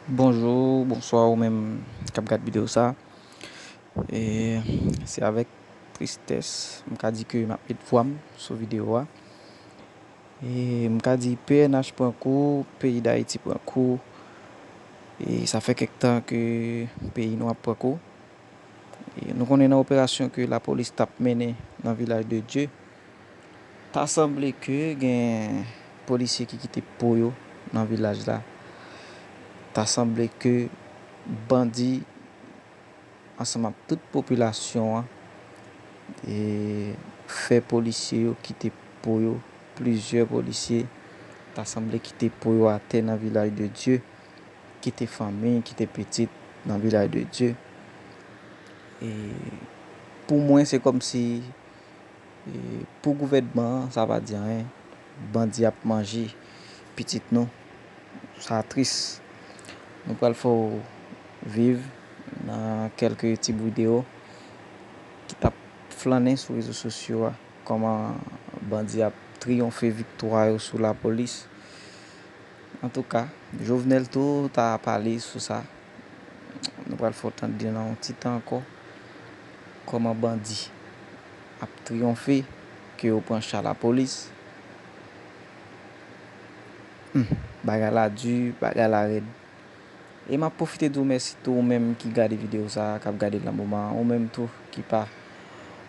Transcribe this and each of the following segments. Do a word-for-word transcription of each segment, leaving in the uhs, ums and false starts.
Bonjou, bonswa ou menm k ap gad videyo sa. E se avèk tristès m ka di ke m ap met vwa m sou videyo a. E m ka di P N H pran kou, peyi Dayiti pran kou. E sa fè kèk tan ke peyi nou ap pran kou. E nou konnen nan operasyon ke lapolis t ap mennen nan Vilaj de Dye, ta sanble ke gen polisye ki kite po yo nan vilaj la. Ta sanble ke bandi ansanm ak tout popilasyon an, e, fè polisye yo kite po yo, plizyè polisye ta sanble kite po yo atè nan Vilaj de Dye, kite fanmi, kite pitit nan Vilaj de Dye. E pou mwen, se kòmsi, e, pou gouvènman an, sa pa di anyen. Bandi ap manje pitit nou. Sa tris. Nou pral fè w viv nan kèlke ti videyo ki t ap flannen sou rezo sosyo a, kòman bandi ap triyonfe viktwa yo sou lapolis. Antouka, Jovenel tou ta pale sou sa. Nou pral fè w tande nan yon ti tan ankò kòman bandi ap triyonfe, ke yo pran cha lapolis. Hmm, bagay la di, bagay la rèd. E m ap pwofite di w mèsi tou ou menm ki gade videyo sa a, k ap gade l nan moman an, ou menm tou ki pa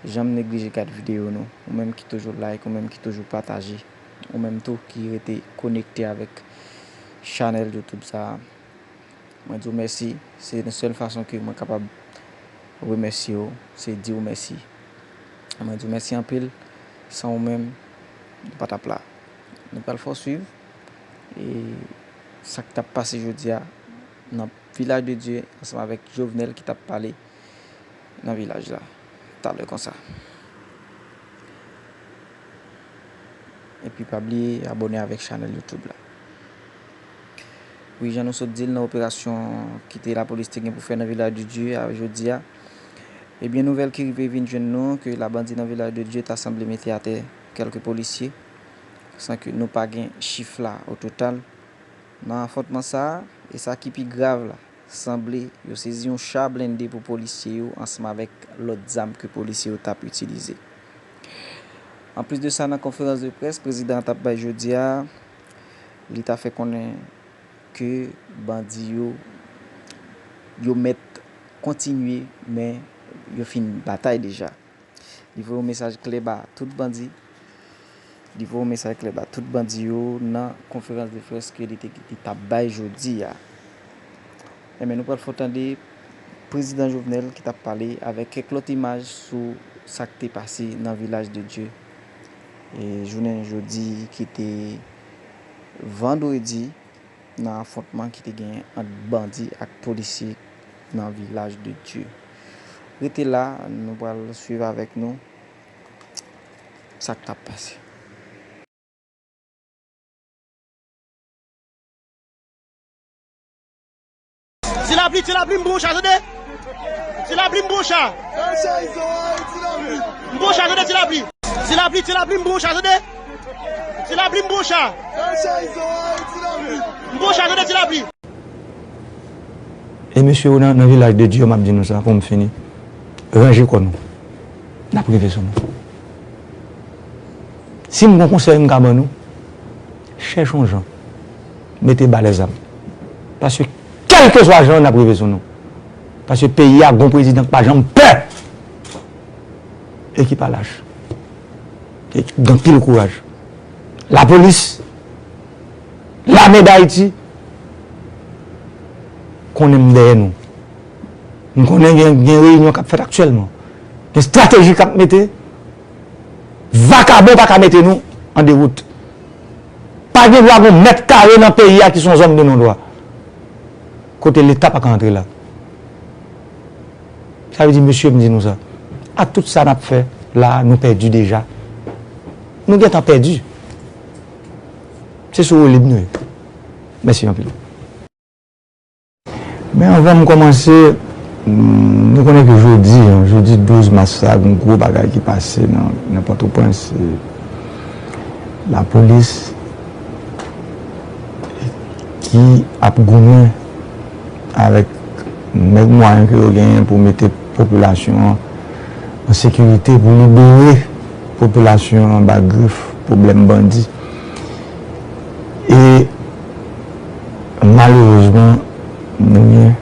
janm neglije gad videyo nou, ou menm ki toujou like, ou menm ki toujou pataje, ou menm tou ki rete konekte avèk chanèl YouTube sa a. Mwen di w mèsi. Se sèl fason ke mwen kapab remèsye w, se di w mèsi. Mwen di w mèsi anpil. San ou menm, nou pa t ap la. Nou pral fè w swiv, e, sa k t ap pase jodi a nan Vilaj de Dye ansanm avèk Jovenel ki t ap pale nan vilaj la talè konsa. Epi pa bliye abòne avèk chanèl YouTube la. Wi, jan nou sot di l nan operasyon ki te lapolis te gen pou fè nan Vilaj de Dye a jodi a, ebyen, nouvèl ki rive vin jwenn nou ke labandi nan Vilaj de Dye ta sanble mete atè kèlke polisye, san ke nou pa gen chif la o total. Nan afwontman sa a, e sa ki pi grav la, sanble yo sezi yon cha blende pou polisye yo ansanm avèk lòt zam ke polisye yo t ap itilize. Anplis de sa, nan konferans de près prezidan an t ap bay jodi a, li ta fè konnen ke bandi yo, yo mèt kontinye, men yo fin batay deja. Li voye yon mesaj klè ba tout bandi. Li voye yon mesaj klè ba tout bandi yo nan konferans de près ke li te, li t ap bay jodi a. Enben, nou pral fè w tande prezidan Jovenel ki t ap pale avèk kèk lòt imaj sou sa k te pase nan Vilaj de Dye, e, jounen jodi ki te vandredi, nan afwontman ki te genyen ant bandi ak polisye nan Vilaj de Dye. Rete la, nou pral swiv avèk nou sa k t ap pase. Ti lapli, ti lapli, m pran yon cha, tande. Ti lapli, m pran yon cha. M pran yon cha, tande, ti lapli. Ti lapli, ti lapli, m pran yon cha, tande. Ti lapli, m pran yon cha. M pran yon cha, tande, ti lapli. E mesye yo nan, nan Vilaj de Dye, m ap di nou sa pou m fini. Ranje kò nou. N ap rive sou nou. Si m gon konsèy m ka ban nou, chèche yon jan mete ba lèzam. Paske kèlkeswa jan, n ap rive sou nou. Paske peyi a gon prezidan k pa janm pè e ki pa lach. E ki gen anpil kouraj. Lapolis, lame Dayiti, konnen m dèyè nou. M konnen gen, gen reyinyon k ap fèt aktyèlman. Gen estrateji k ap mete. Vakabon pa ka mete nou an dewout. Pa gen dwa gon mèt kare nan peyi a ki se yon zòn de non dwa. Kote Leta pa ka antre la. Sa vle di, mesye, m di nou sa. Ak tout sa n ap fè la, nou pèdi deja. Nou gentan pèdi. Se sou woulib nou ye. Mèsi anpil. Men anvan m kòmanse, mm, nou konnen ke jodi, jodi douz mas sa, gen gwo bagay ki pase nan, nan Pòtoprens. E lapolis ki ap goumen Avèk mèg mwayen ke yo genyen pou mete popilasyon an an sekirite, pou libere popilasyon an anba grif pwoblèm bandi. E malerezman, nou gen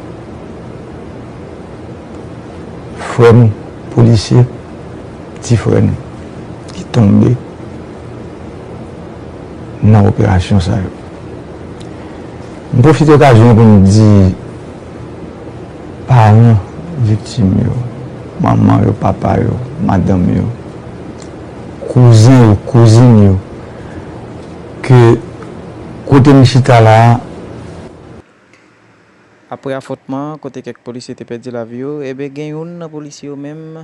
frè m polisye, ti frè n ki tonbe nan operasyon sa yo. M pwofite okazyon pou m di paran viktim yo, manman yo, papa yo, madanm yo, kouzen yo, kouzin yo, ke kote m chita la a, Apre afwontman an, kote kèk polisye te pèdi lavi yo, ebyen gen youn nan polisye yo menm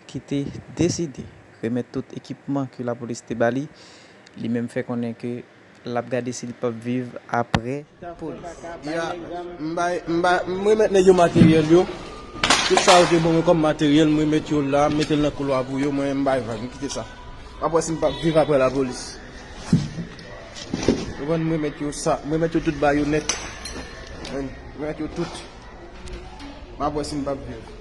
ki te deside remèt tout ekipman ke lapolis te ba li. Li menm fè konnen ke l ap gade si l p ap viv apre polis. Ya, m bay, m bay, m remèt nèg yo materyèl yo. Tout sa yo te ban mwen kòm materyèl, m remèt yo la, m mete l nan koulwa pou yo, mwen m bay vag, m kite sa. M ap wè si m p ap viv apre lapolis. Ou konprann, m remèt yo sa, m remèt yo tout bayonèt. M remèt yo tout. M ap wè si m p ap viv.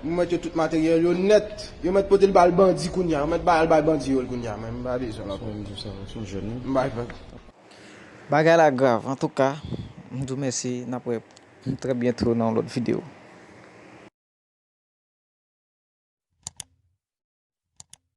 M remèt yo tout materyèl yo nèt. Yo mèt pote l ba l bandi kounye a. Yo mèt ba l bay bandi yo l kounye a. Men m pa bezwen l ankò. M bay vag. Bagay la grav. Antouka, m di w mèsi. N ap wè trè byento nan yon lòt videyo.